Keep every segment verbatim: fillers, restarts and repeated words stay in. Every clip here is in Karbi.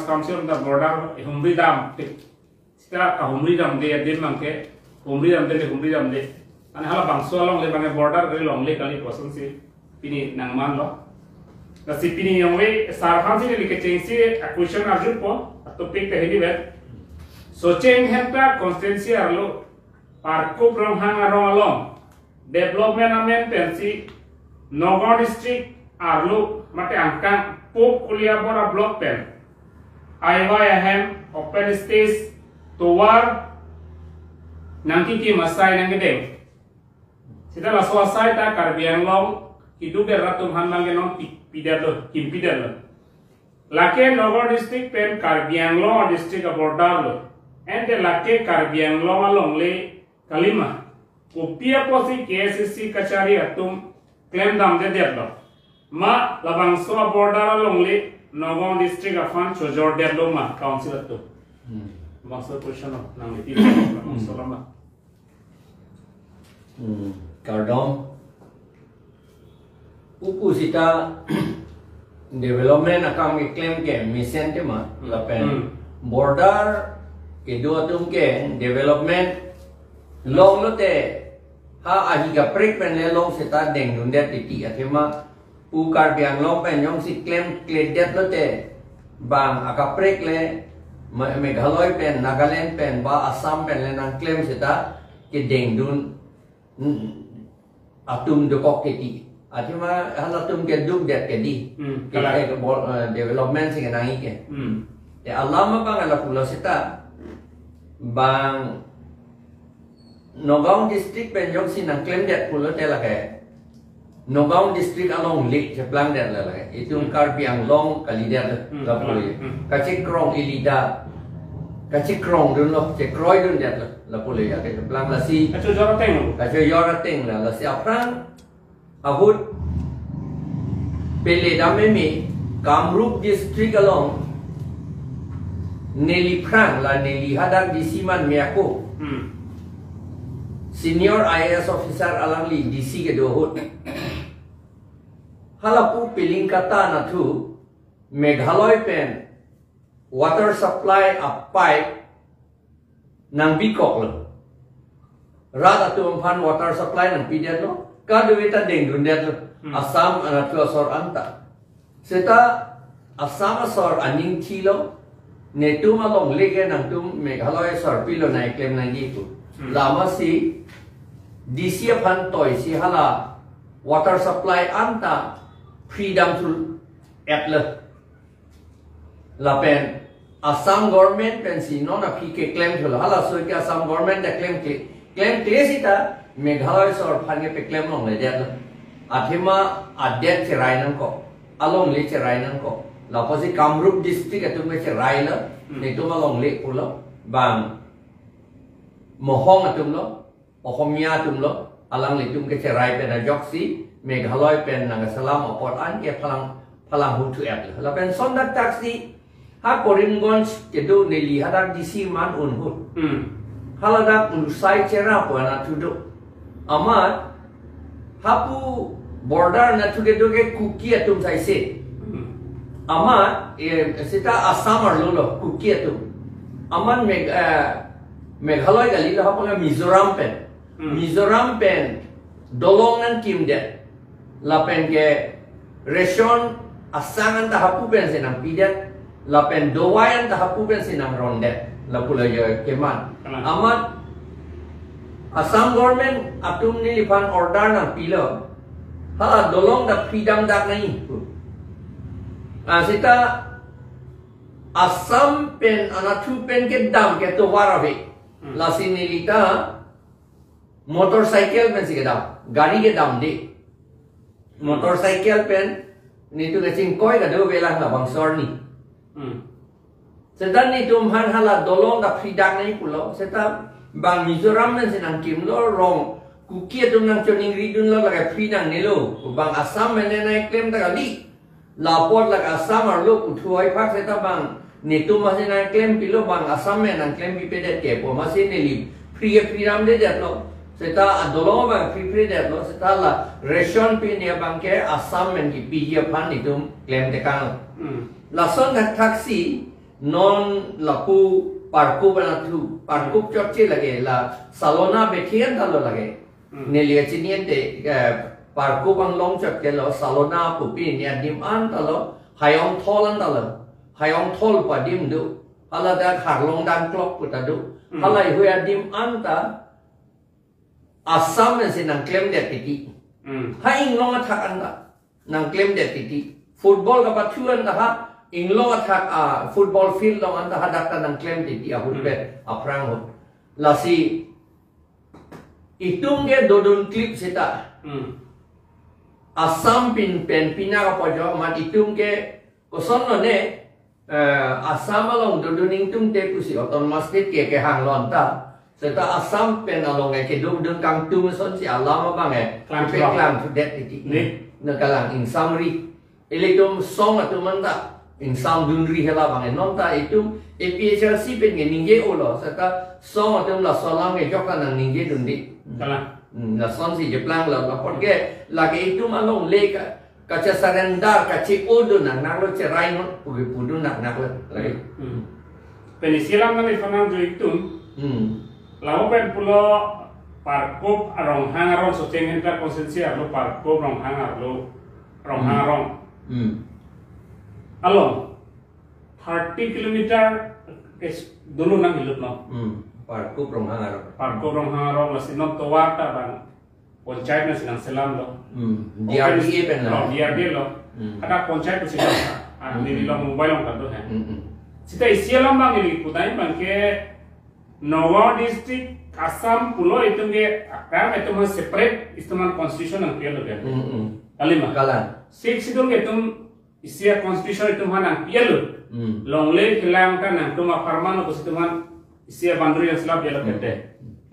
Council ta border humri dam, sita kahumri damde, adim abangke humri damde, humri damde. Ane halabangso alongle abangke border ri longle kali kosonsi pini nangmanlo. Lasi pini yongve sar aphansi neli kechengsi a question arjupo, a topic ta hini vet. Socheng Dhenta constituency arlo Parkup Ronghang arong along development amen pensi Nagaon district arlo mate angkang Pok Koliabor block pen aiwai ahem open stage tovar nangkikim asai nangkedeng. Sita laso asai ta Karbi Anglong kiduk der atum aphan abangke non pi-, pidetlo, kimpidetlo. Lake Nagaon district pen Karbi Anglong district a border lo. Ante lake Karbi Anglong alongle kalima. Kopi apotsi K A C C kachari atum klem damdedetlo? Ma labangso a border alongle Nagaon district aphan chojordetlo ma council atum? Hmm. Labangso question lo, nang iti labangso lama. Hmm, kardom. Pupu sita development akam keklem ke mesen tema. Hmm. Lapen Hmm. border kedo atum ke development longlote ha ahi kaprek pen le long sita dengdundet titi, athema pu Karbi Anglong pen jongsi klemkledet lote bang akaprek le Me-, Meghalaya pen, Nagaland pen, ba Assam pen le nangklem sita kedengdun, mm, atum dokok keti. Athema halatum kedukdet kedi. Hmm, Ke, kalang. ke bol-, eh, development si kenangji ke. Hmm. Ya, alam abang lapulo sita bang Nagaon district pen jongsi nangklemdet pulote lake Nagaon district alongle cheplangdet la lake. Itum Hmm. Karbi Anglong kalidet Hmm, lapu kalang. ya. Hmm. Kachekrong ilida. Kachekrongdunlo, chekroidundet la, lapu ya. Kacheplang lasi. Kachojor ateng lo. Kachojor ateng la, lasi aphrang ahut pele dam meme Kamrup district along neliphrang la neli hadak D C man me ako. Hmm. Senior I A S officer alangli D C kedo ahut. Halapu piling kata nathu Meghalaya pen water supply a pipe nangbikoklo. Rat atum aphan water supply nangpidetlo. Kadokave ta dengdundetlo. Hmm. Assam anatthu asor anta. Seta Assam asor aning thilo. Netum alongle ke nangtum Meghalaya asor pilo nangklem nangji pu. Hmm. Lasi D C aphan toisi hala water supply anta free damthu etlo. Lapen Assam government pensi non aphi keklemthulo. Halaso ke Assam government ta klemkle, klemkle sita Meghalaya asor aphan ke peklem longledetlo. Athema adet cherai nangkok, alongle cherai nangkok. Lapusi Kamrup district atum ke cherailo, Hmm. netum alongle pulo, bang Mohong atumlo, Ohomia atumlo, alanglitum kecherai pen ajoksi Meghalaya pen nangkeselam apot an ke phalang, phalang huthu et. Lapen son daktaksi ha Karimganj kedo neli hadak D C man un ahut. Hmm. Haladak Lusai Chera pu anatthu do. Amat hapu border anatthu kedo ke Kuki atum saise. Hmm. Amat, eh, seta Assam arlolo Kuki atum. Amat Meg-, eh, Meghalaya kalilo, hapu ke Mizoram pen. Hmm. Mizoram pen dolong nangkimdet. Lapen ke ration asang anta hapu pensi nangpidet. Lapen dawai anta hapu pensi nangrondet. Lapulo yo keman. Kalang. Amat Assam government atum neliphan order nangpilo. Hala dolong ta free damdak nangji pu. Ah, seta Assam pen anatthu pen kedam ke tovar ave. Hmm. Lasi nelita motorcycle pensi kedam, gari kedamde. Motorcycle pen netum kachingkoi kadokave lang labangso arni. Hmm. Seta netum aphan hala dolong ta free dak nangji pulo. Seta bang Mizoram pensi nangkimlo, rong Kuki atum nangchoningridunlo, lake free nangnelo. Bang Assam pen nangklem ta kali. Lapot lake Assam arlo kuthu oi phak seta bang netum aphansi nangklempilo, bang Assam pen nangklempipedet ke pu, amatsi neli free free damdedetlo. Seta adolong abang free free detlo, seta la ration pini abangke Assam pen kipiji aphan netum klemtekanglo. Hmm. Lason thakthaksi Non lapu Parkup anatthu, Parkup chotche lake la Salona Bethi anta lo lake. Hmm. Neli kachini ante, eh, Parkup anglong chot ke lo Salona pupi ni adim anta lo, Hayongthol anta lo. Hayongthol pu adim do. Hala dak Harlong Dangklok pu ta do. Hmm. Hala ihui adim anta Assam si nangklemdet titi. Hmm. Ha inglong athak anta nangklemdet titi. Football kapathu anta ha inglong athak a football field along anta hadak ta nangklem titi ahut Hmm. pen aphrang ahut. Lasi itum ke dodun klip seta. Hmm. Assam pin pen pina kapojo amat itum ke koson lo ne, eh, Assam along dodun ingtungte pusi autonomous state ke kehang lo anta. Seta Assam pen along ke kedodun kangtung asonsi alam abang ke Klang kepe sulok. Klang sudet titi. Ne? Na kalang ingsamri. Ilitum song atum anta ingsamdunri hela abang ke. Non ta itum A P H L C pen ke ningje-o lo. Seta song atum laso alam ke jok ta nangningjedun di. Kalang. Hmm, lasonsi cheplang lo. Lapot ke lake itum alongle ka kache-surrender, kache-odun nangnak lo, cherai non pugi pudun nangnak lo. Lake. Hmm. Pen isi alam nangliphan nangjo itum. Hmm. Lapu pen pulo Parkup arong hang arong Socheng Center constituency arlo Parkup Ronghang arlo Ronghang Hmm. arong. Hmm. Along thirty kilometer ke dulu nang hilut no. Hmm. Parkup Ronghang arong. Parkup Ronghang arong lasi non tovar ta bang panchayat nangsi nangselam lo. Hmm. Oh, D R D A pen lo. Oh, D R D A lo. Hmm. Ada panchayat pusi lo. Ah, Hmm. di lo mobile long kado hai. Hmm, hmm. Seta isi alam bang ili kutai bang ke Nagaon district Assam pulo itum ke kan itum separate itum constitution nangpi-et lo kan. Hmm, hmm. Kali ma? Kalang. Sixth Schedule ke itum isi a constitution itum aphan nangpi-et lo. Hmm. Longle kelang kan nangtum apharman lo pusi itum aphan isi a boundary nangselam-et lo Hmm. kete.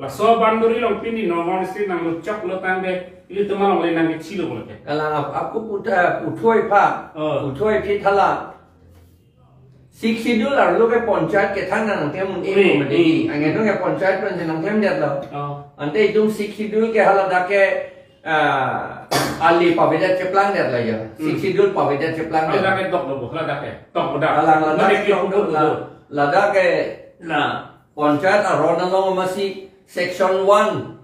Laso boundary along pini Nagaon district nangluchok lo tangte ilitum alongle nangkechilo pulo ke. Kalang ap-, apot puta puthoi pha. Oh. Puthoi phi thala. Sixth Schedule arlo ke panchayat kethang nangklem un-e Hmm, komedi. Hmm. Anke non ke panchayat pen si nangklemdet lo. Oh. Ante itum Sixth Schedule ke hala dak ke, ah, ali pavedet cheplangdet lo ya. Hmm. Sixth Schedule pavedet cheplangdet. Hala dak ke tok lo bu, hala dak ke. Tok bu dak. Hala, hala Mari dak ke tok tok bu, la, bu. La dak ke na panchayat aron along masi section one,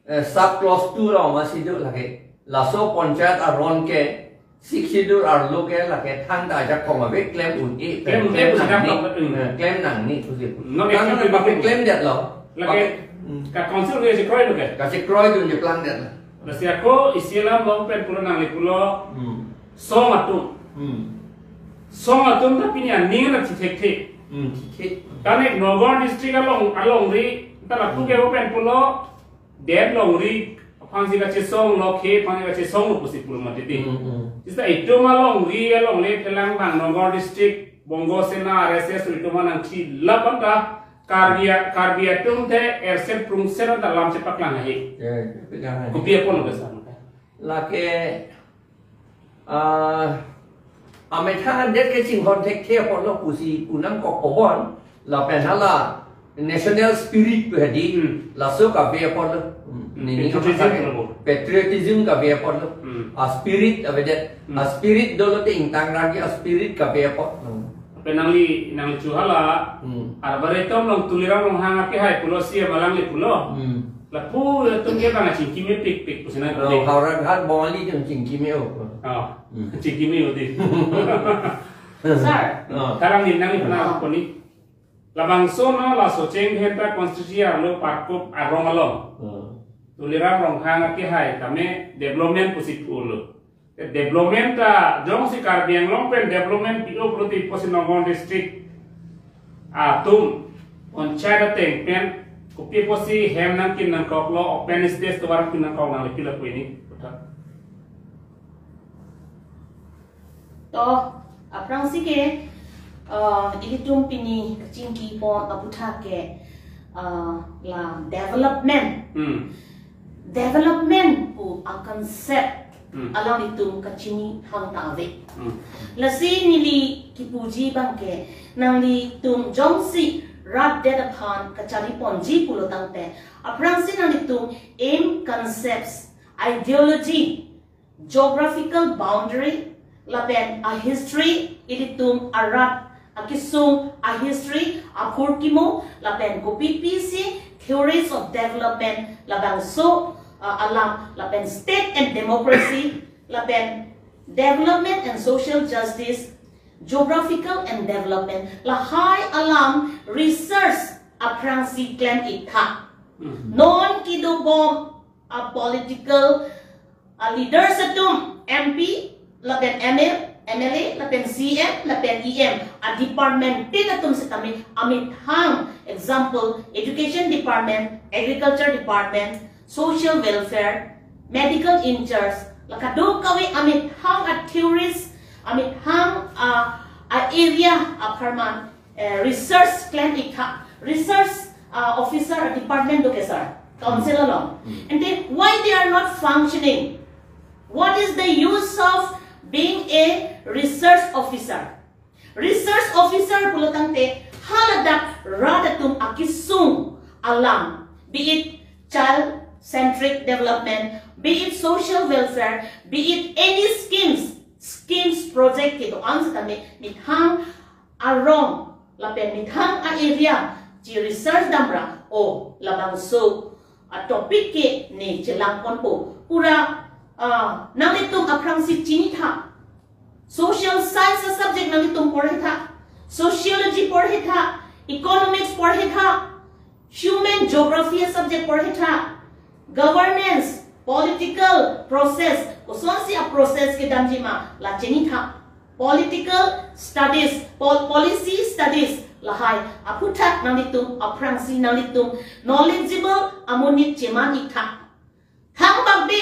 eh, sub clause two along masi do lake. Laso panchayat aron ke Sixth Schedule arlo ke lake thangta ajakong ave klem un-e, Klem un-e klem pusi nang dam ni, tok, hmm. eh, klem nang ni pusi. Non Kan executive kape body. Klemdet lo. Lake Kape, hmm. ka council ke chekroi lo ke. Kachekroi dun cheplangdet lo. Lasi ako isi alam along pen pulo nangli pulo Hmm. song atum. Hmm. Song atum ta pini aning na thithek the. Hmm, thithek. Kane Nagaon district along, alongri ta lapu ke Hmm. open pulo det longri aphansi kachesong lo, khe aphansi kachesong lo pusi pulo mati ti. Hmm, hmm. Seta itum alongri alongle kelang bang Nagaon district Bongo Sena R S S itum aphan nangthilap anta Karbi a-, Karbi atum te erset prungset anta lam chepaklang ahi. Ya, ya, ya. Kopi apot lo kesan. Lake, ah, amethang det ke chinghon thekthe apot lo pusi pu nangkok kobon, lapen hala national spirit pu hedi, Hmm. laso kave apot lo. Hmm. Nini Patriotism kapasak lo. Patriotism kave apot lo. Hmm. A spirit avedet. Hmm. A spirit dolo te ingtang ragi a spirit kave apot lo. Pen nangli, nangli chu hala, Hmm. Arboretum along Tuliram Ronghang akehai pulo C M alangli pulo. Hmm. Lapu atum ke bang chingki mepikpik pusi nang Oh, kode. Howraghat Bongali atum chingki me-o. Oh, Hmm. chingki me-o di. Sir. Oh. Karang ni nangli pernah Oh. koni. Labangso no la Socheng Dhenta constituency arlo Parkup arong along. Oh. Tuliram Ronghang akehai tame development pusi pulo. Development ta jongsi Karbi Anglong pen development pi-o pulote pusi Nagaon district atum panchayat ateng pen kopi pusi hem nangkin nangkok lo, open space tovar kin nangkok nangli pilo pu ini. To, aphrangsi ke, uh, ilitum pini kachingki pon aputhak ke, uh, la development. Hmm. Development pu a concept Hmm. alanglitum kachini hang ta ave. Hmm. Lasi neli kipuji bang ke nanglitum jongsi rat det aphan kachari ponji pulo tangte, aphrangsi nanglitum aim, concepts, ideology, geographical boundary, lapen a history, ilitum arat akesung, a history, aphurkimo, lapen kopi pisi theories of development, labangso uh, alam, lapen state and democracy, lapen development and social justice, geographical and development, lahai alam research aphrangsi klem iktha. Non kedobom a political a leaders atum, M P, lapen M L, M L A, lapen C M, lapen E M, a department tin atum sitame amethang, example, education department, agriculture department, social welfare, medical in charge, la kadokave amethang a theories, amethang a, a area apharman, eh, research klem iktha, research uh, officer department do ke sir, council along. And then why they are not functioning? What is the use of being a research officer? Research officer pulo tangte haladak rat atum akesung alam, be it child centric development, be it social welfare, be it any schemes, schemes project kedo-an sitame methang arong lapen methang a area chi research damra, o labangso a topic ke ne chelangponpo. Pura uh, nanglitum aphrangsi chinitha. Social science subject nanglitum porhitha, sociology porhitha, economics porhitha, human geography subject porhitha, governance, political process, kosonsi a process kedamjima la chinitha. Political studies, pol policy studies, lahai aphuthak nanglitum aphrangsi nanglitum knowledgeable amonit cheman iktha. Thangbak bi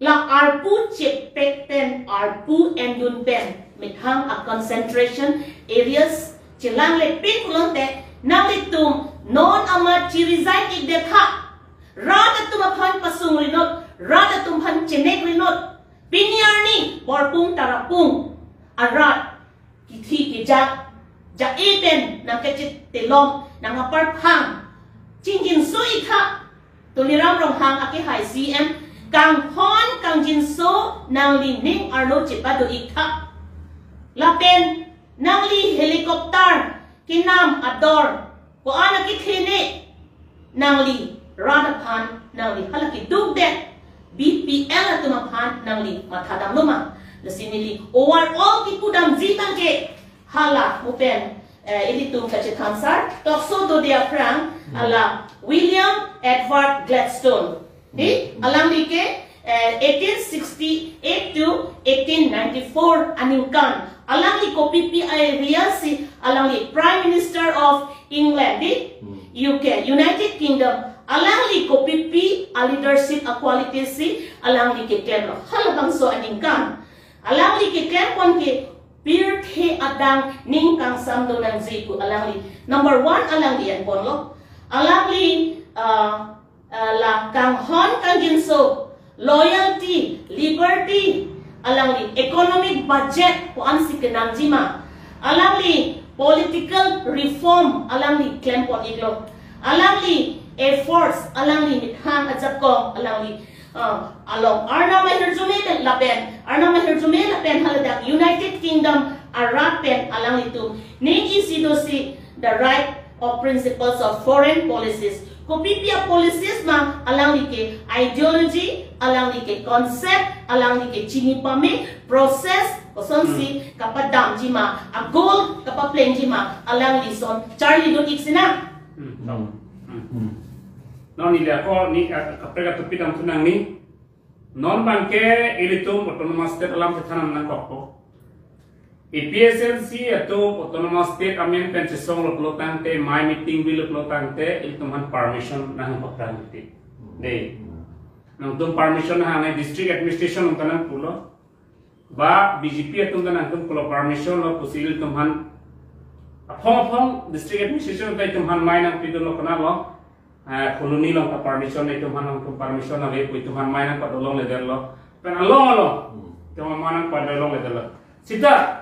la arpu chepek pen, arpu endun pen methang a concentration areas chelangle pin pulote nanglitum non amat chi resign ikdetha. Rat atum aphan pasung rinot, rat atum aphan chenek rinot. Pini arni Borpung Tarapung arat kithi kijak, ja-e pen nangkachethelong, nang aparphang chingjinso iktha. Tuliram Ronghang akehai C M kanghon kangjinso nanglining arlo chepado iktha. Lapen nangli helicopter kenam ador ko-an akethe ne, nangli rat aphan nangli hala keduk det, B P L atum aphan nangli matha damlo ma? Lasi neli overall kipudamji abang ke hala mo pen, eh, ilitum kachethan sar, tokso dode aphrang, ala William Edward Gladstone. Di, alangli ke, eh, eighteen sixty-eight to eighteen ninety-four aningkan. Alangli kopipi a-area si, alangli Prime Minister of England, di, U K, United Kingdom. Alangli kopipi a-leadership a-quality si, alangli keklemlo halabangso aningkan. Alangli keklempon ke pirthe adang ning kangsam do nangji pu alangli number one alangli enponlo. Alangli, uh, uh, la kanghon kangjinso, loyalty, liberty, alangli economic budget ko-ansi kenamjima, alangli political reform alangli klempon iklo, alangli efforts, alangli methang ajakong, alangli, uh, along Arnam ahirjume lapen, Arnam ahirjume lapen haladak United Kingdom arat pen alanglitum ning isi dosi the right of principles of foreign policies. Kopipi a-policies ma alangli ke ideology, alangli ke concept, alangli ke chini pame, process, kosonsi kapadamjima, a-goal kapaplengjima, alangli son charlidun ik sina. Hmm. Non neli ako ni, eh, kaprek atopic damthu nangne. Non abang ke ilitum autonomous state alam chethan nangkokpo. A P H L C atum autonomous state amen pen chesonglo pulo tangte, mai meeting bilo pulo tangte, ilitum aphan permission nanghang paphrang titi. Dei. Nangtum permission nanghang, district administration nangtum nangpulo. Ba B J P atum ta nangtum pulo permission lo pusi ilitum aphan. Aphong aphong district administration ta ilitum aphan mai nangpidunlo, konatlo. Eh, colony along ta permission, ilitum aphan nangtum permission ave pu ilitum aphan mai nangpadolongledetlo. Pen along along. Hmm. Ilitum aphan mai nangpadolongledetlo. Sita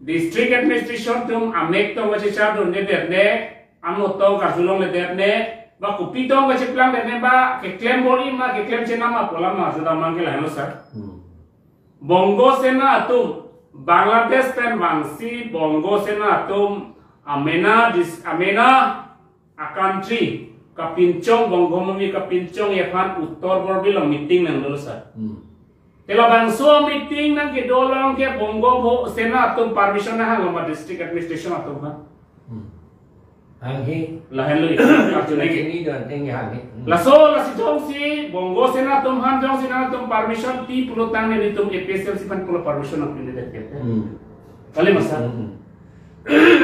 district administration atum amek tong kachechardundedet ne, amo tong karjulongledet ne, ba kopi tong kacheplangdet ne, ba keklem bor-i ma, keklem chenam ma pu alam ma, sudah mangke lahenlo sir. Hmm. Bongo Sena atum Bangladesh pen vangsi Bongo Sena atum amena dis amena a country kapinchong, Bongo Bhumi kapinchongji aphan Uttar Borbil along meeting nangdolo sir. Hmm. Te labangso meeting nangkedo along ke Bongo Bho- Sena atum permission nanghanglo ma district administration atum aphan? Hmm. Hanghe. Lahenlo. Arjuna ke. Ini don teng hanghe. Hmm. Laso lasi jongsi Bongo Sena atum aphan jongsi nangtum permission pi pulo tangte nelitum A P H L C aphan pulo permission nangpindet. Hmm. Kali ma sir? Hmm.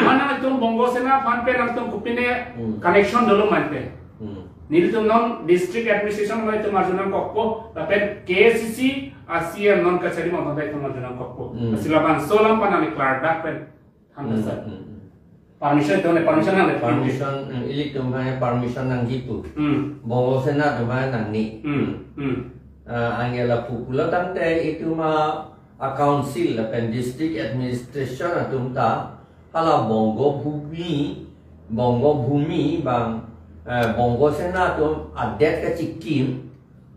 Mana nangtum Bongo Sena aphan pen nangtum kopine Hmm. connection dolo ma pen? Hmm. Nelitum non district administration along itum arjunangkokpo, lapen K A C C a C M non kachari ma pen itum arjunangkokpo. Hmm. Lasi labangso alam aphan nangklardak pen. Hang Hmm, sir. hmm, hmm. Permission itum ne permission nang le. Permission, hmm, ilitum aphan permission nangji pu. Hmm. Bongo Sena atum aphan nangne. Hmm. Hmm. Ah, anke lapu pulo tangte itum a, a council lapen district administration atum ta hala Bongo Bhumi, Bongo Bhumi bang, eh, Bongo Sena atum adet kachikim,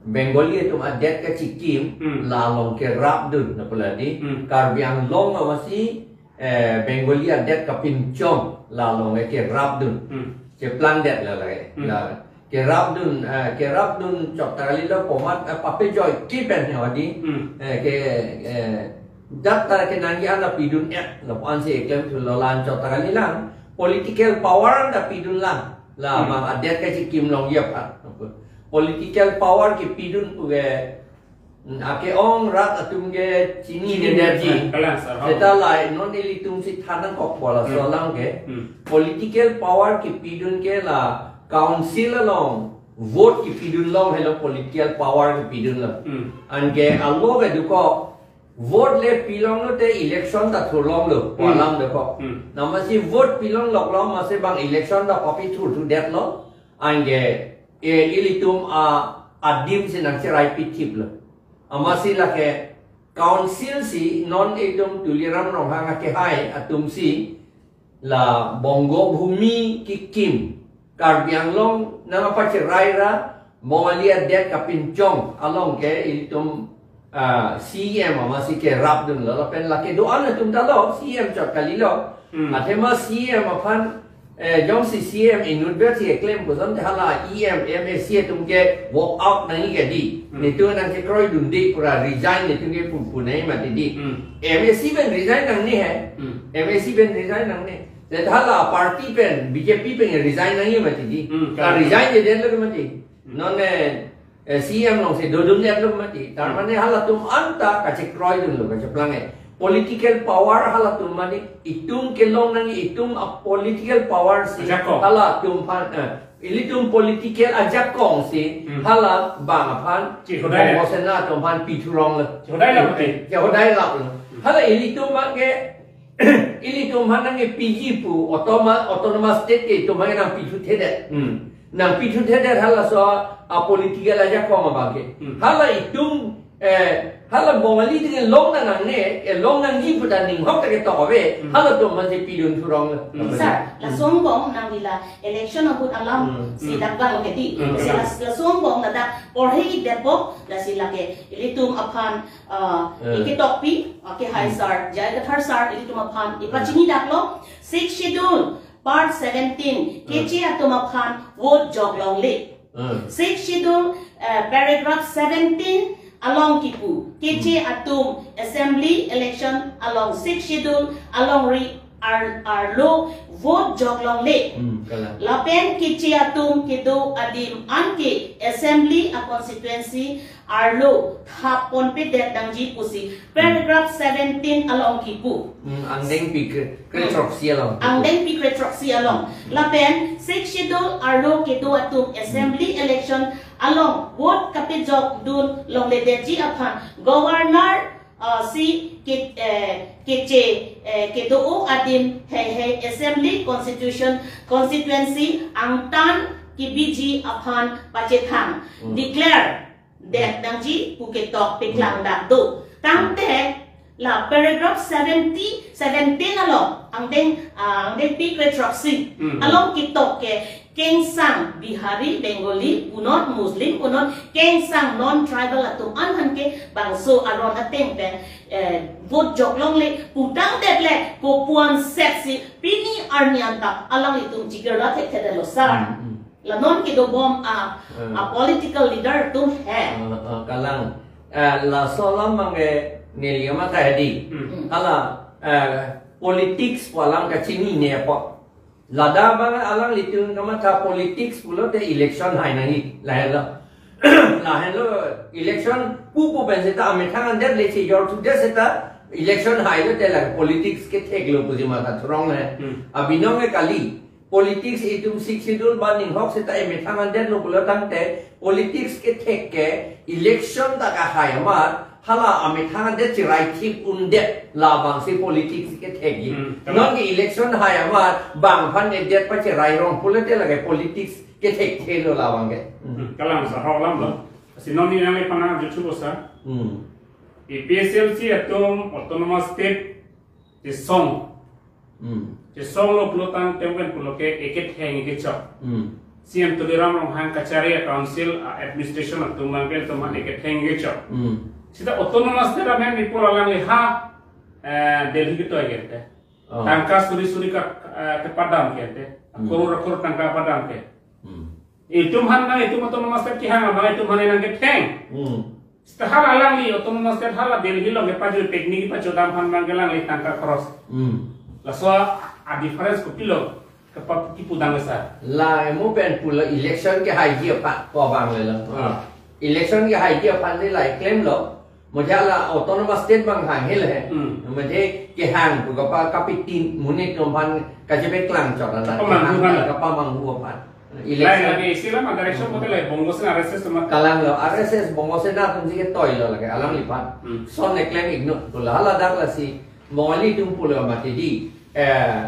Bengali atum adet kachikim, Hmm. la along kerapdun, na puladi, Hmm. Karbi Anglong amatsi, eh, Bengali adet kapinchong, la along kerapdun. Hmm. Cheplangdet la lake. Hmm. La kerapdun, eh, kerapdun chot ta kalilo, komat, eh, papejoi kipen ya di. Hmm. Eh, ke, eh, dak ta kenangji an ta pidun-et, lapu-ansi klemthulo, la-an chot ta kalilang. Political power an ta pidunlang. La Hmm. ma adet kachikim longji aphan. Political power kepidun pu ke, mm, ake-ong rat atum ke chini Chini nenerji. Kalang sir, ha. Seta la non ilitum si than nangkokpo laso Hmm. alam ke. Hmm. Political power kepidun ke la council along vote kepidun along helo political power kepidunlo. Hmm. Anke alo ke dokok vote le pilonglo te election ta thurlonglo, Hmm. pu alam dokok. Hmm. Amatsi vote pilongloklo amatsi bang election ta papi thurthudetlo. Anke, eh, ilitum a, adim si nangcherai pithiplo. Amatsi lake council si non itum Tuliram Ronghang akehai atum si la Bongo Bhumi kekim, Karbi Anglong nangpacherai ra, Bongali adet kapinchong along ke ilitum, ah, C M amatsi kerapdunlo, lapen lake do-an atum ta lo, C M chot kalilo. Hmm. Athema C M aphan, eh, jongsi C M inutvet si keklem puson te hala E M, M A C atum ke walk out nangji ke di. Hmm. Netum nangchekroidunde pura resign netum ke pu pu nangji mati di. Hmm. M A C pen resign nangne he. Hmm. M A C pen resign nangne. Te hala party pen, B J P pen resign nangji mati di. Hmm, Ta correct. resign jedetlo mati. Hmm. Non, eh, eh, C M alongsi dodundetlo mati. Tar Hmm. mane halatum anta kachekroidunlo, kacheplang eh. Political power halatum mane itum kelong nangji, itum a political power si Ajakong. halatum aphan, eh, ilitum political ajakong si Hmm. hala bang aphan Chehodai. Bongo Sena atum aphan pithuronglo. Chehodai lap mati. Chehodai laplo. Hmm. Hala ilitum abang ke ilitum aphan nangpiji pu automa-, autonomous state ke itum aphan nangpithuthedet. Hmm. Nangpithuthedet halaso a political ajakong abang ke. Hmm. Hala itum, eh, hala Bongali atum ke longnang nangne, eh, longnangji pu ta ninghok ta ketok ave, Hmm. halatum aphansi pidun thuronglo. Hmm. Sir, laso angbong nangli la election ahut alam Hmm. si Hmm. dak bang ke di. Hmm. Si la, laso angbong ladak porhe-ikdetpo, lasi lake ilitum aphan, ah, Hmm. iketokpi, ah, ke hai Hmm. sir, Jai Kathar sir, ilitum aphan Hmm. ipachinidaklo, Sixth Schedule, Part seventeen, Hmm. Keche atum aphan vote joklongle. Hmm. Sixth Schedule, eh, paragraph seventeen along kipu, Keche Hmm. atum assembly election along Sixth Schedule alongri ar-, arlo vote joklongle. Hmm, kalang. Lapen Keche atum kedo adim anke assembly a constituency arlo thap ponpedet nangji pusi paragraph seventeen along kipu. Hmm, angdengpi kre-, kre-, Hmm. throksi along. Angdengpi kre-, throksi along. Lapen Sixth Schedule arlo kedo atum assembly Hmm. election along vote kapejokdun longledetji aphan governor, ah, si ke, eh, Keche, eh, kedo adim heihei assembly constitution, constituency angtan kebiji aphan pachethang Hmm. declare det nangji pu ketok paklang Hmm. dak do. Tangte La paragraph seventy, seventeen along, angdeng, ah, angdengpi kre throksi. Hmm. Along ketok ke, kengsang Bihari, Bengali, punot Muslim, punot kengsang non-tribal atum an aphan ke bangso aron ateng pen, eh, vote jok longle, putangdet le, kopuan setsi, pini arni anta, alanglitum chikirla thekthe detlo sir. Hmm, hmm. La non kedobom a, Hmm. a political leader atum he. Ah, ah, kalang. Eh, laso alam abang ke neli kamatha hedi. Hmm. Hala, eh, politics pu alam kachinine apot. Ladak abang alanglitum kamatha politics pulote election hai nangji, lahenlo. Lahenlo election pupu pen seta amethang andet le chejor thudet seta election hai lote la politics ketheklo pusi matha thurong le. Hmm. Abinong ke kali. Politics itum Sixth Schedule ba ninghok seta emethang andetlo pulo tangte, politics kethek ke election ta kahai amat, hala amethang adet cherai thip undet labangsi politics kethekji. Hmm, kalang. Non ke election hai amat, bang aphan edet pacherai rong pulote lake politics kethekthelo labang ke. Hmm. Hmm, kalang sir, hok alamlo. Lasi non neli nangphan juthu bo sir. Hmm. APHLC atum autonomous state chesong. Hmm. Chesonglo pulo tangte pen pulo ke eketheng kechok. Hmm. CEM Tuliram Ronghang kachari a council a administration atum abang ke atum an eketheng kechok. Hmm. Seta autonomous state amen mi pulo alangli ha, eh, Delhi ketoi kente. Oh. Tangka suri suri ka, eh, kepadam kente. Hmm. Koror koror tangka padam ke. Hmm. Itum aphan abang itum autonomous state kehang abang itum aphan nangketheng. Hmm. Seta hala alangli autonomous state hala Delhi along kepajui picnic pachodam aphan abang ke alangli tangka cross. Hmm. Laso a difference kopilo kepa kipudang sir. La emu pen pulo election kehaiji aphan pu abang lelo. Ah. Election kehaiji aphan de la klemlo. Mujhe la autonomous state abang hang hel he. Hmm. Mujhe kehang pu kapa kapitin monit atum aphan kachepeklang chot la. Kapamanghu aphan. Kapamanghu aphan. Election. Lai lagi istilah ma direction Hmm. mote lai Bongo Sena R S S ma. Kalanglo R S S Bongo Sena atumsi ketoilo lake alangliphan. Hmm. Son eklem igno pulo hala dak lasi Bongali atum pulo mati di. Eh,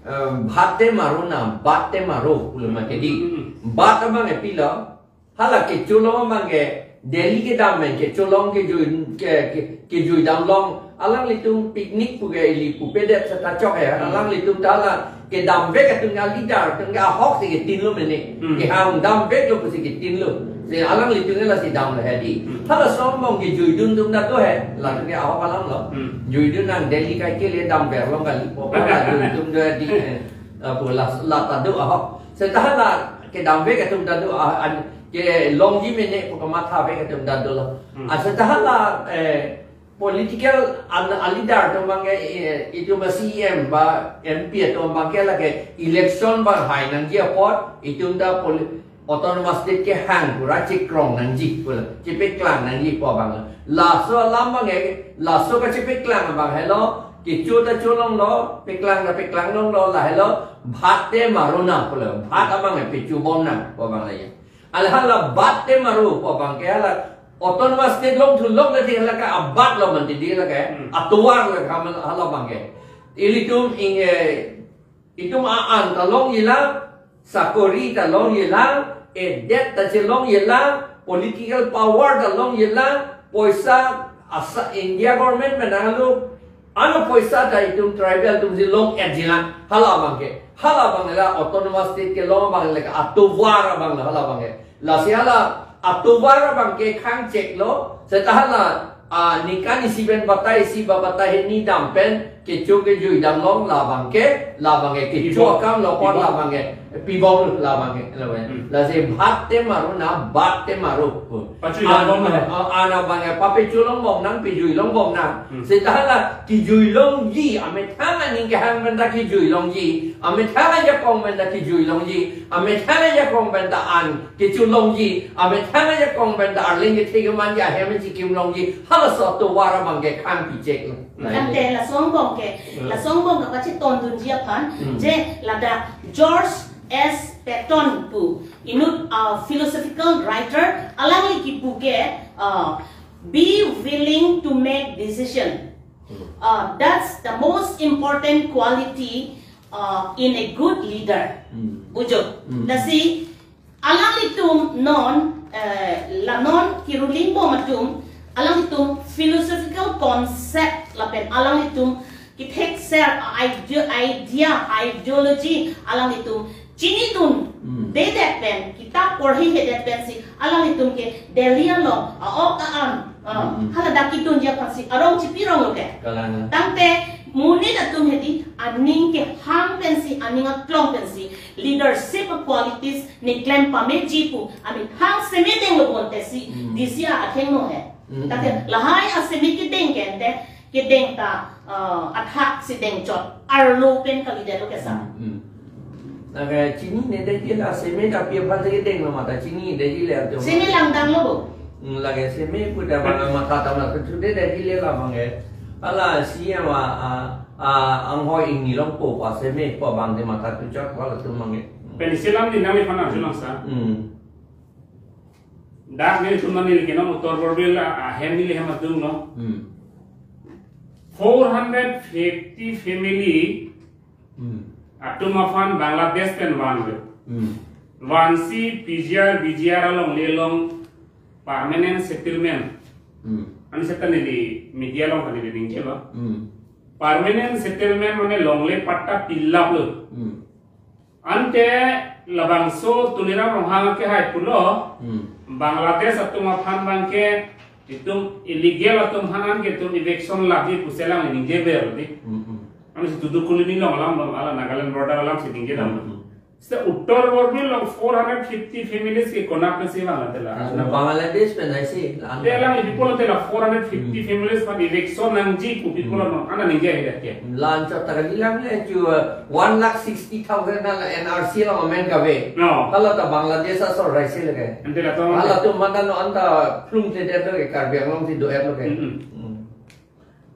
eh, bhat te maro na, bhat te maro pulo mati di. Hmm. Bhat abang epilo. Hala kecho along abang ke Delhi kedam pen kecho along kejui ke, ke, kejui damlong alanglitum picnic pu ke ili pupedet seta chok he. Hmm. Alanglitum ta hala kedamvek atum ke leader atum ke ahok si ketinlo mene. Hmm. Kehang damveklo pusi ketinlo. Si alanglitum ke lasi damlo hedi. Hmm. Hala sombong kejuidun atum ta do he. Latum ke ahok alamlo. Hmm. Juidun nang Delhi kai kele damver long kali. Popa la juidun do hedi. Eh, eh, pu la, la ta do ahok. Seta hala kedamvek atum ta do, ah, an, kelongji mene pu kamathavek atum ta dolo. Hmm. Ah, seta hala, eh, political an, a leader atum abang ke, eh, itum a CEM ba MP atum abang ke lake election abang hai nangji apot, itum ta poli-, autonomous state kehang pura chekrong nangji pulo, chepeklang nangji pu abang. Laso alam abang ke, laso kachepeklang abang helo, kecho ta cholonglo, peklang ta peklang longlo, lahelo, bhat te maro na pulo, bhat abang ke pechu bom nang pu abang lagi. Alhala bhat te maro pu abang ke hala autonomous state longthu lok le thik hala ke abatlo mati di hala ke. Hmm. Atovar le kha hala abang ke. Ilitum ing, eh, itum a-an ta longjilang, sakori ta longjilang, edet ta chelongjilang, political power ta longjilang, poisa asa India government pen nanglo, ano poisa ta itum tribal atumsi long-etjilang, hala abang ke. Hala abang la autonomous state kelong abang le atovar abang la hala abang ke. Lasi hala atovar abang ke khang cheklo, seta hala, ah, ningkan isi pen batai isi ba batai hini dam pen kecho kejui damlong labang ke, labang ke kecho akam lo pon labang ke. Pibom labang ke, labang ke. Hmm. Lasi bhat te maro na, bhat te maro. Pachu an, long bom na. Ah, an abang ke, papechu long bom nang, pejui long bom nang. Hmm. Seta hala kejui longji, amethang aning kehang pen ta kejui longji, amethang ajakong pen ta kejui longji, amethang ajakong pen ta an kecho longji, amethang ajakong pen ta arleng kethe kemanji, ahem chikim longji, halaso atovar abang ke khang picheklo. Tangte laso angbong ke, Hmm. laso angbong kapachetondunji aphan, Hmm. je ladak George S. Patton pu, inut, ah, philosophical writer, alangli kipu ke, ah, be willing to make decision. Hmm. Ah, that's the most important quality, ah, in a good leader. Hmm. Bujo. Hmm. Lasi, alanglitum non, eh, la non ki ruling bom atum, alanglitum philosophical concept lapen alanglitum kethekser idea, idea, ideology alanglitum chinidun Hmm. dedet pen, kitap porhihedet pensi alanglitum ke Delhi along a-ok a-an, ah, Hmm. hala dak kidunji aphansi arong chipironglo ke. Kalang. Tangte monit atum hedi aning kehang pensi, aning aklong pensi leadership qualities ne klem pameji pu amethang seme denglo bonta si Hmm. D C a athengno he. Hmm. Tangte lahai aseme kedeng ke ante, kedeng ta, ah, athak si dengchot arlo pen kalidetlo ke sir. Hmm. Lake chinine detji la, seme ta pi aphan si kedenglo mate chinine detji le atum. Seme langdanglo bo. Hmm, lake seme pu ta bang matha ta na tu de detji le labang ke. Hala C M a, a, a, anghoi ingni longpo pa seme pu abang de matha tu chot halatum abang ke. Pen isi alam di nangli aphan arjulang sir. Hmm. Dak nelitum nangli kenom Uttar Borbil a, ahem neli hem adunglo. Hmm. Four hundred fifty family Hmm. atum aphan Bangladesh pen vanlo. Hmm. Vansi P G R, V G R alongle along permanent settlement. Hmm. Ani seta neli media along kali ningjelo. Hmm. Permanent settlement mane longle patta pilaplo. Hmm. Ante labangso Tuliram Ronghang ke hai pulo, Hmm. Bangladesh atum aphan abang ke itum illegal atum aphan an ke itum eviction lapji pusi alang ningje ber di. Hmm, hmm. Ami si Tuticorin along alam, alam Nagaland border alam si ningje dam. Hmm, hmm. Seta Uttar Borbil along four hundred fifty families ke konat nasi vang tela. Bangladesh pen hai si, la ante alang people tela four hundred fifty Hmm. families aphan eviction nangji pu people Hmm. along ana ningje hai ke. La anchot ta kali lang le chu, uh, one lakh sixty thousand na N R C along amen kave. No. Hala ta Bangladesh asor rai si lake. Ante latum Hala tu mata no anta plum te det lo ke Karbi Anglong si do-et lo ke. Mm-mm. Hmm.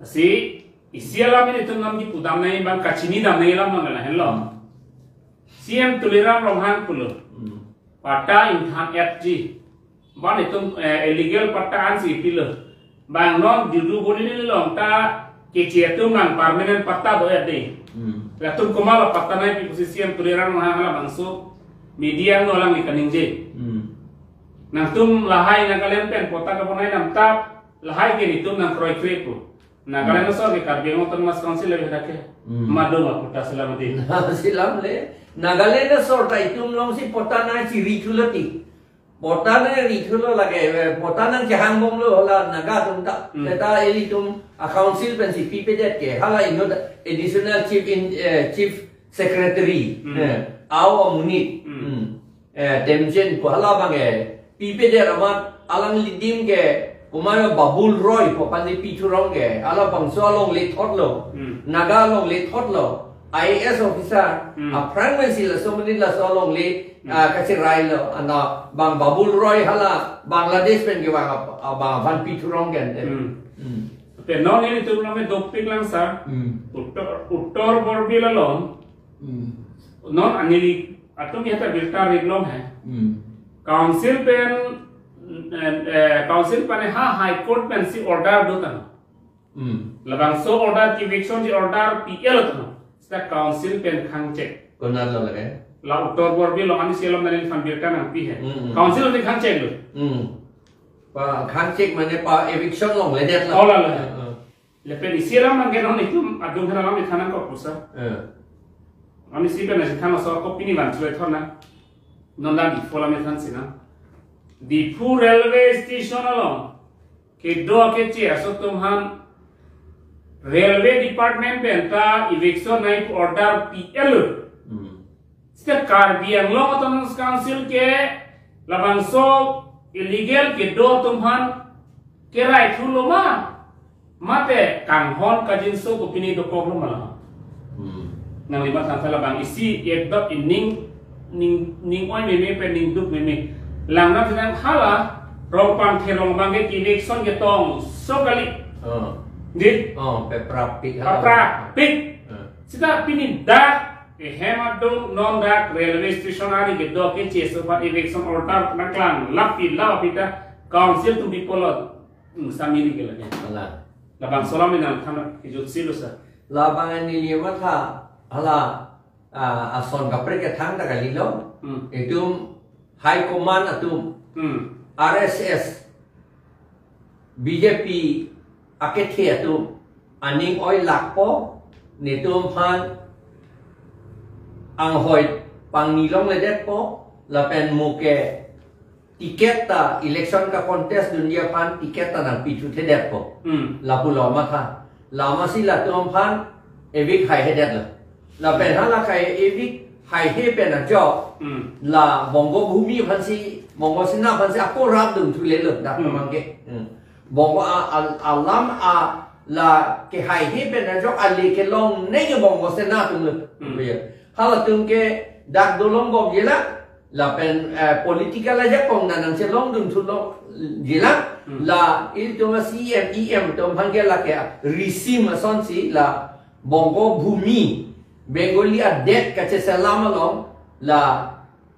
Si, isi alam nelitum nangji pudam nangji abang kachini dam nangji alam nang lahenlo. Hmm. C M Tuliram Ronghang pulo. Hmm. Patta ingthan-etji. Bang itum, eh, illegal patta ansi pilo. Bang non judu bodi ni long ta keche atum nang permanent patta do-et de. Hmm. Latum komatlo patta nangpi pusi C M Tuliram Ronghang halabangso media along neli kaningje. Hmm. Nangtum lahai Nagaland pen patta kabonai namtap, lahai ke nelitum nangkroikre pu. Nagaland asor ke Karbi Anglong Autonomous Council le dak ke. Hmm. Madung aputa selam di. Selam le. Nagaland asor ta itum along si patta nangchiri thulo ti. Patta nangri thulo lake, eh, patta nangchehang bomlo hala Naga atum ta. Hmm. Seta ilitum a council pensi pipedet ke. Hala inut additional chief in, eh, chief secretary. Hmm. Eh, ao amonit. Hmm. Hmm. Eh, Temjen pu hala abang ke pipedet amat alangli adim ke komat Babul Roy pu aphan si pithurong ke, halabangso alongle thotlo. Hmm. Naga alongle thotlo. I A S officer, Hmm. aphrang pensi laso amonit laso alongle, Hmm. ah, kachirailo, ana bang Babul Roy hala Bangladesh pen kevang ap-, abang aphan pithurong ke ante. Hmm. Hmm. Pen non nelitum along dopik lang sir. Hmm. Uttar, Uttar Borbil along. Hmm. Non anili atum ya ta birta rit long hai. Hmm. Council pen, eh, eh, council pen ha High Court pensi order do tang. Hmm. Labangso order, eviction ji order P L tang. Seta council pen khangchek. Konatlo lake? La Uttar Borbil along anisi alam nangli aphan birta nangpi hai. Hmm, hmm. Council pen khangcheklo. Hmm. Pa khangchek mane pa eviction longledetlo. Oh, la, la. Hmm, hmm. Lapen isi alam abang ke non itum adung hera alam ithan nangkok pusi. Eh. Anisi pen nasi than aso kopine van chule thorna. Non la Diphu alam ithan sina. Diphu railway station along kedo keche aso atum aphan railway department pen ta eviction nangji pu order P L. Hmm. Seta Karbi Anglong Autonomous Council ke labangso illegal kedo atum aphan kerai thulo ma? Mate kanghon kajinso kopine dokoklo ma la? Hmm. Nangli matha tha labang isi ekdom ining, ning, ning oi meme pen ning duk meme. Langnat nang hala Rongpang Terong abang ke eviction ketongso kali. Oh. Di? Oh, paprapik. Paprapik. Eh. Seta pini dak ehem adung non dak railway station ari kedo keche aso aphan eviction order nangklang lapi la pita council atum pi pulo. Hmm, samiri ke lake. Hala. Labangso alam nangthan kejut si lo sir. Labang neli matha hala, ah, ason kaprek kethang ta kalilo. Hmm. Itum high command atum, Hmm. R S S, B J P akethe atum, aning oi lakpo, netum aphan anghoi pangni longledetpo, lapen mo ke ticket ta election ka-contest dunji aphan ticket ta nangpithuthedetpo. Hmm. Lapulo matha. Lasi latum aphan evict haihedetlo. Lapen hala kai-evict haihe pen ajok. Hmm. La Bongo Bhumi aphansi, Bongo Sena aphansi ako rapdunthulelo, dak Hmm. memang ke. Hmm. Bongo a, a, alam a la kehaihe pen ajok ale kelongnei ke Bongo Sena atumlo. Hmm. Ya. Halatum ke dak dolongbomjilang, lapen, eh, political ajakong nang chelongdunthulongjilang, Hmm. la ilitum a-C E M, E M atum aphan ke lake risim asonsi la Bongo Bhumi, Bengali adet kacheselam along, la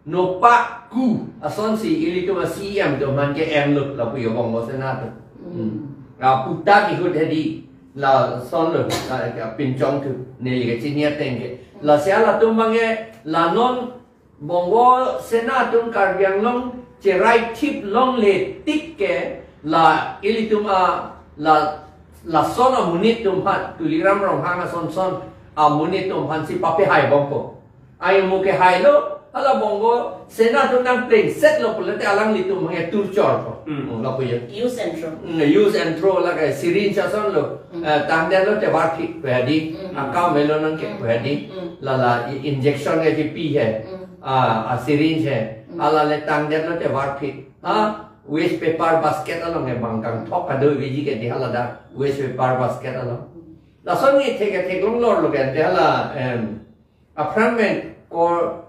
nopak ku asonsi ilitum a-C E M atum aphan ke emlo lapu yo Bongo Sena atum. Hmm. Hmm. Aputhak ihut hedi lasonlo, la pinchongthu, neli kachini ateng ke. Lasi halatum abang ke la non Bongo Sena atum Karbi Anglong cherai thip longle tik ke la ilitum a la, lason amonit atum aphan, Tuliram Ronghang ason son amonit atum aphansi papehaibompo. Ai mo kehailo, hala Bongo Sena atum nangplengsetlo pulote alanglitum abang ke torturepo. Hmm. Hmm, lapu yo. Use and throw. Hmm, use and throw lake syringe asonlo. Hmm. Eh, tangdetlo te varphit pu hedi. Hmm. Akam melo nang ke Hmm. pu hedi. Hmm. Lala i-, injection ke kipi he. Hmm. Ah, a-syringe he. Hmm. Hala le tangdetlo te varphit. Ah, waste paper basket along ke bang kangthok kado biji ke di hala dak waste paper basket along. Lason ke thek thek longlorlo ke di hala, em, aphrang pen Kor-,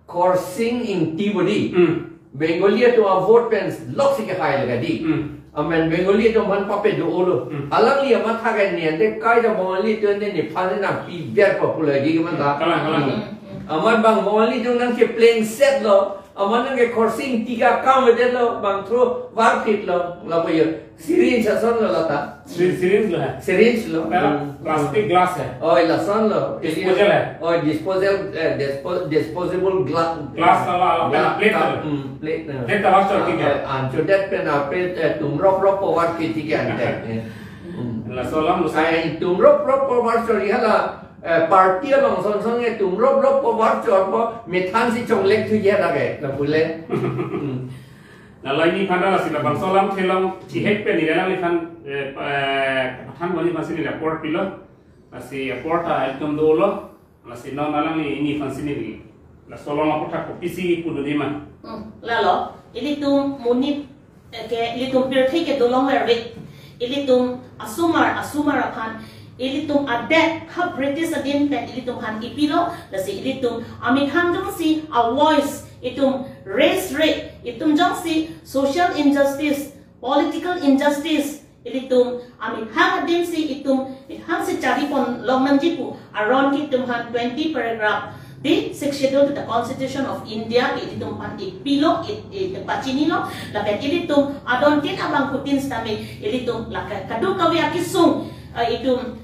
Khorsing Ingti bodi. Hmm. Bengali atum a-vote pen loksi kehailo ke di. Hmm. Amen Bengali atum aphan pape do-olo. Hmm. Alangli amatha ke nian de kai da Bengali atum ne nephan ne nangpiverpo pulo di ke matha. Kalang, kalang. Hmm. Amat bang Bengali atum nangcheplengsetlo. Amat nang ke Khorsing Ingti akam avedetlo, bangthu varphitlo, lapu yo. Syringe asonlo lata. Syringe, syringe lo hai. Syringe lo. Pera Hmm. plastic glass hai. Oh, lasonlo. Disposal hai. Oh, disposal, eh, dispo-, disposable gla-, Glass wala, wala, gla-, plate cup, lo. Hmm, plate, eh. Plate ta varchor tik hai. Ah, anchodet pen a plate, eh, tumrop rop po varphit tik hai ante. Eh. Hmm. Laso alam lo sai. Ai, tumrop rop po varchor hala, eh, party along son son ke tumrop rop po varchorpo, methansi chonglek thuji lake, lapu le. Hmm. Lalo ini phanta lasi labangso alam theklong chihek pen neli alangliphan, eh, eh, pathan boni aphansi neli apor pilo. Lasi apor ta itum dolo. Lasi non alangli ini aphansi neli. Laso alam aputhak kopisi pudodima. Hmm, lalo, ilitum monit, eh, ke, ilitum pirthe ke dolong lervik. Ilitum asomar, asomar aphan, ilitum adet ha British adin pen ilitum aphan ipilo, lasi ilitum amethang jongsi a-voice itum raise re, itum jongsi social injustice, political injustice, ilitum amethang adinsi itum methangsi charipon longnangji pu aron ke itum aphan twenty paragraph di Sixth Schedule to the Constitution of India ke ilitum aphan ipilo, i, i, pachinilo, lapen ilitum adontin abangphutin sitame ilitum lake kadokave akesung, eh, itum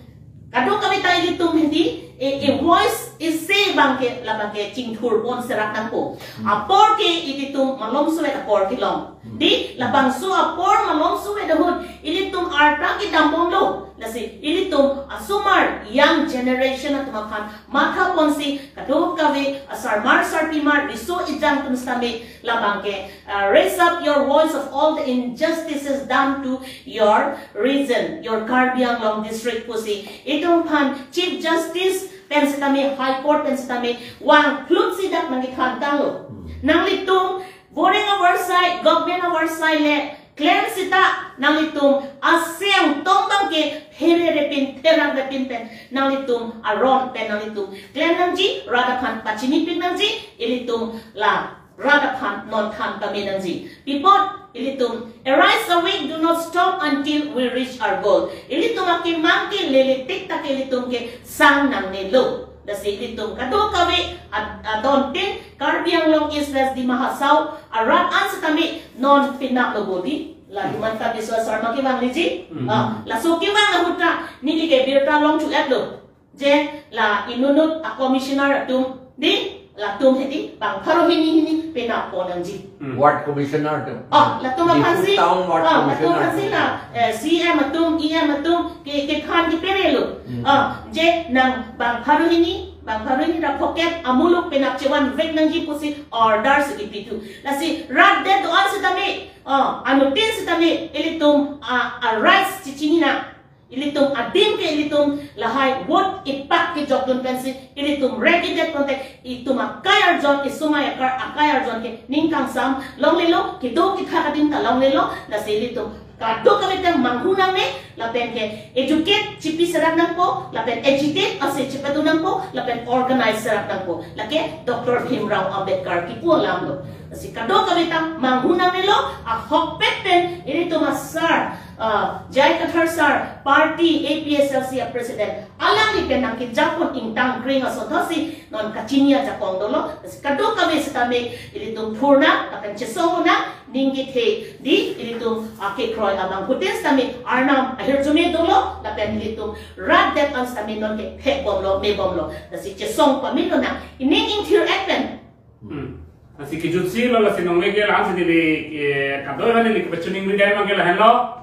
kadokave ta ilitum hedi, e, e voice isi abang ke labang ke chingthurpon serak nangpo. Hmm. Apor ke ilitum malomsovet apor kelong. Hmm. Di labangso apor malomsovet ahut ilitum arta kedambomlo. Lasi ilitum asomar young generation atum aphan mathaponsi kadokave asarmar sarpimar riso ejang atum sitame labang ke, uh, raise up your voice of all the injustices done to your region, your Karbi Anglong district pusi. Itum aphan Chief Justice pen sitame, High Court pen sitame, vangphlut si dak nangkethan tanglo. Hmm. Nanglitum, boring avarsai, government avarsai le, klem sita, nanglitum, aseng tong abang ke, phererepin, pherarepin pen, nanglitum, aron pen nanglitum, klem nangji, rat aphan pachinipik nangji, ilitum la rat aphan non than kami nangji. Pi apot ilitum, "Arise, awake, do not stop until we reach our goal." Ilitum akemang ke lele tik ta ke ilitum ke sang nangnelo. Lasi ilitum kadokave ad-, adontin Karbi Anglong East West Dima Hasao arat an sitame non pinaklo bodi. La Himanta Biswa Sarma kevang niji. Hmm. Ah, laso kevang ahut ta neli ke birta longchu-etlo. Je la inutnut a-commissioner atum di, Latum hedi bang pharo hini hini penap pon nangji. Hmm. Ward commissioner atum. Oh, latum Diphu aphansi. Town ward oh, commissioner latum aphansi atum. Na, eh, C M atum, E M atum, ke, kephan keperelo. Hmm. Oh, je nang bang pharo hini, bang pharo hini ra pocket amuluk penap chevan vek nangji pusi order si kipi thu. Lasi rat det do-an sitame, oh, anutin sitame, ilitum, ah, ah, rights chechini na. Ilitum adim ke ilitum lahai vote ipak kejokdun pensi ilitum regidet kontek itum akai arjon isomai akar akai arjon ke ning kangsam longlelo kedo kethak adim ta longlelo lasi ilitum kadokave ta manghu nangne lapen ke educate chipi serak nangpo lapen agitate ase chipatu nangpo lapen organize serak nangpo lake Doctor Bhimrao Ambedkar kipu alam lo lasi kadokave ta manghu nangnelo ahokpet pen ilitum asar uh, J I Kathar sir, party A P H L C a president, alangli pen nangkejapon ingtang kring asonthotsi non kachini ajakong dolo, kadokave sitame ilitum phurna, lapen chesong na, ning kethe di, ilitum akekroi abang putin sitame, arnam ahirjume dolo, lapen ilitum rat det an sitame non ke phek bomlo, me bomlo, lasi chesong pamilo na, ining ingthir ek pen. Hmm. Lasi kejutsi lo lasi nongle ke lang si neli ke kadoi han neli kepachuningri dai mangke lahenlo.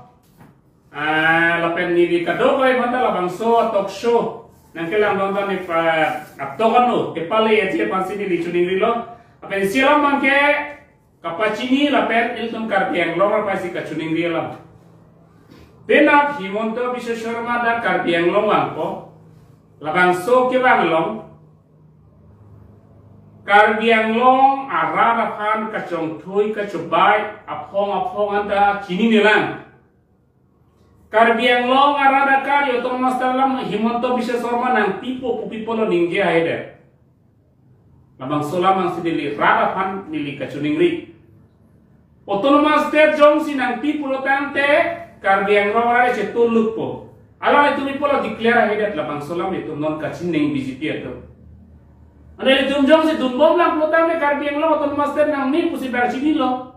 Ah, lapen neli kadokave aphanta labangso talk show nangkelang dun ta ne pa atok ano kepale ya je aphansi neli chuningrilo. Lapen isi alam mangke kapachini lapen ilitum Karbi Anglong aphansi kachuningri alam. Penap Himanta Biswa Sarma dak Karbi Anglong vangpo. Labangso kevang along Karbi Anglong arat aphan kachongthui kachobai aphong aphong anta chininelang. Karbi Anglong arat akari Autonomous State alam Himanta Biswa Sarma nangpipo pupipo lo ningje haidet. Labangso alam si neli rat aphan neli kachuningri. Autonomous State jongsi nangpi pulo tangte Karbi Anglong arat chetulukpo. Alangtum ipo lo declare haidet labangso alam itum non kachining B J P atum. Ane itum jongsi dunbomlang pulo tangte Karbi Anglong Autonomous State nangme pusi bang chinilo.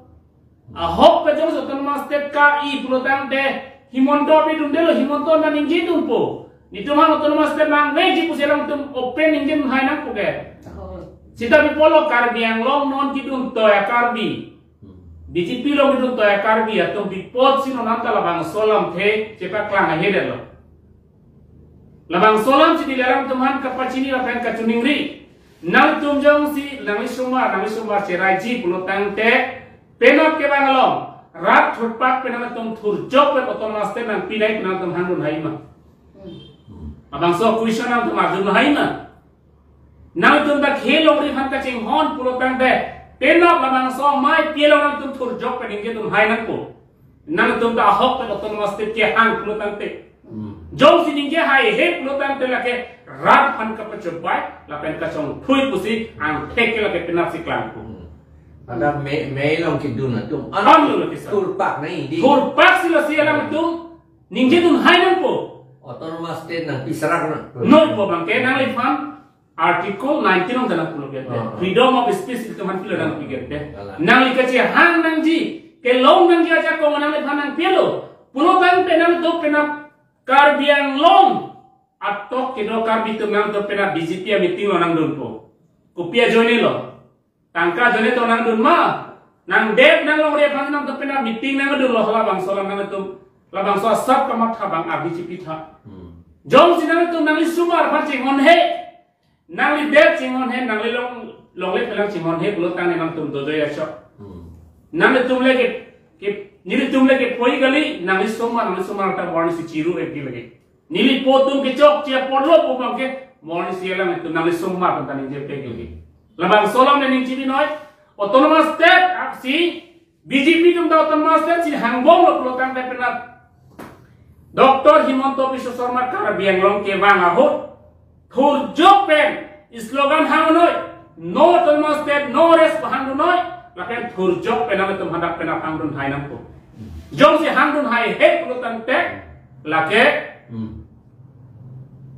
Ahokpet jongsi Autonomous State ka-i pulo tangte Himanta pi dundelo Himanta nangningjidunpo. Netum aphan Autonomous State nangveji pusi alangtum open ningjedun hai nangpo ke. Oh. Seta pipo lo Karbi Anglong non kedun toya Karbi. Hmm. B J P along kedun toya Karbi atum bipot si non anta labangso alamthe chepaklang ahedetlo. Labangso alam si neli alangtum aphan kapachini lapen kachuningri. Nangtum jongsi nangli sumar, nangli sumar cheraiji pulo tangte penap kevang along rat thurpak pen nangtum thurjok pen Autonomous State nangpi nai pen nangtum hangdun hai ma. Labangso question nangtum arjudun hai ma. Nangtum ta khelongri aphan kachinghon pulo tangte penap labangso amei pi along nangtum thurjok pen ningjedun hai nangpo. Nangtum ta ahokpet Autonomous State kehang pulo tangte. Hmm. Jongsi ningje haihe pulo tangte lake rat aphan kapachobai lapen kachongthui pusi angthek ke lake penap si klangpo. Hmm. Ada me, mei along kedun atum. Am lo lake sa. Thurpak nai di. Thurpak si lasi alangtum ningjedun hai nangpo. Autonomous State nangpi serak na. Nopo bangke nangliphan Article nineteen along ta nangpulo ke. Ah. Freedom of speech itum aphan pilo nangpi ke. Kalang. Nangli kachehang nangji, kelong nangji ajakong nangliphan nangpilo. Pulo tangte nangtum penap Karbi Anglong atok kedo Karbi atum nangtum penap B J P a meeting lo nangdunpo. Kopi ajoine lo. Tangka ajoine to nangdun ma. Nangdet nanglongri aphan nangtum penap meeting nangdunlo halabangso alam nangtum. Labangso asap kamatha bang ardi chipitha. Hmm. Jongsi nangtum nangli sumar aphan chinghonhe. Nangli det chinghonhe, nangli long, longle phelang chinghonhe pulo tangte nangtum dojoi achok. Hmm. Nanglitum le ke, ke, nelitum le kepoi kali, nangli sumar, nangli sumar ta warning si chiru ek di lagi. Neli po atum kechokche apotlo pu bangke warning si alangtum nangli sumar ta ningje pek lagi. Labangso alam le ning chibi noi, Autonomous State aksi B J P atum ta Autonomous State si hangbomlo pulo tangte penap Doctor Himanta Biswa Sarma Karbi Anglong kevang ahut thurjok pen slogan hang noi, no Autonomous State, no rest hangdun noi, lapen thurjok pen nangtum hadak penap hangdun hai nangpo. Jongsi hangdun haihe pulo tangte lake Hmm.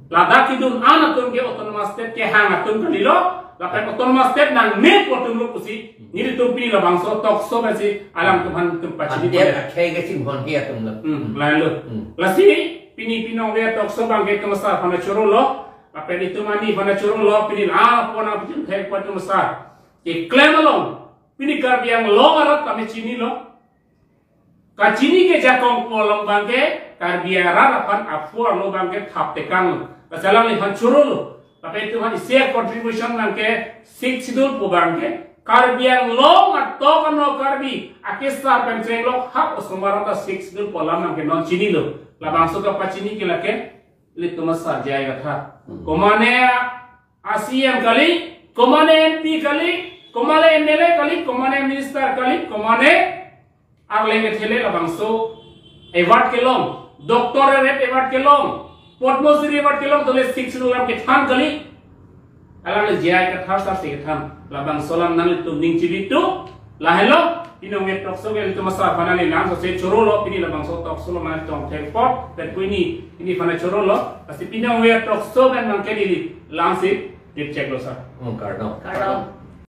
Ladak kedun an atum ke Autonomous State kehang atum kalilo, lapen Autonomous State nangme pu atum lo pusi, nelitum pini labangso talk show pensi alangtum aphan tum pachini Adet pon. Akhei kachinghonhe atum lo. Hmm, lahenlo. Hmm. Lasi pini pinong dia talk show bangke kemasa aphan chorolo, Lapen itum ani aphan choro lo pini la pon aphan thek pon itum sar. Keklem along pini Karbi Anglong arat kami chinilo. Kachini ke jakong pu along abangke Karbi arat aphan apor lo abangke thap tekang. Laso alangliphan choro lo. Lapen itum aphan isi a-contribution abangke Sixth Schedule pu abangke Karbi Anglong atok ano Karbi akesar pen chenglok hap osomar ta Sixth Schedule pu alam abangke non chinilo. Labangso kapachini ke lake ilitum asar J I Kathar. Hmm. Komane a-C E M kali, komane M P kali, komane M L A kali, komane minister kali, komane arleng kethele labangso award kelong, doctorate award kelong, Padma Shri award kelong, tole Sixth Schedule alam kethan kali. Alangli J I Kathar sar si kethan. Labangso alam nanglitum ning chibitu. Lahelo, pini ong-e talk show ke ilitum asar aphan neli langso si choro lo, pini labangso talk show lo mane tong thek pot, pen pini, pini aphan choro lo, lasi pini ong-e talk show pen abangke neli langsi, dip check lo sar. Hmm, kardom. Kardom.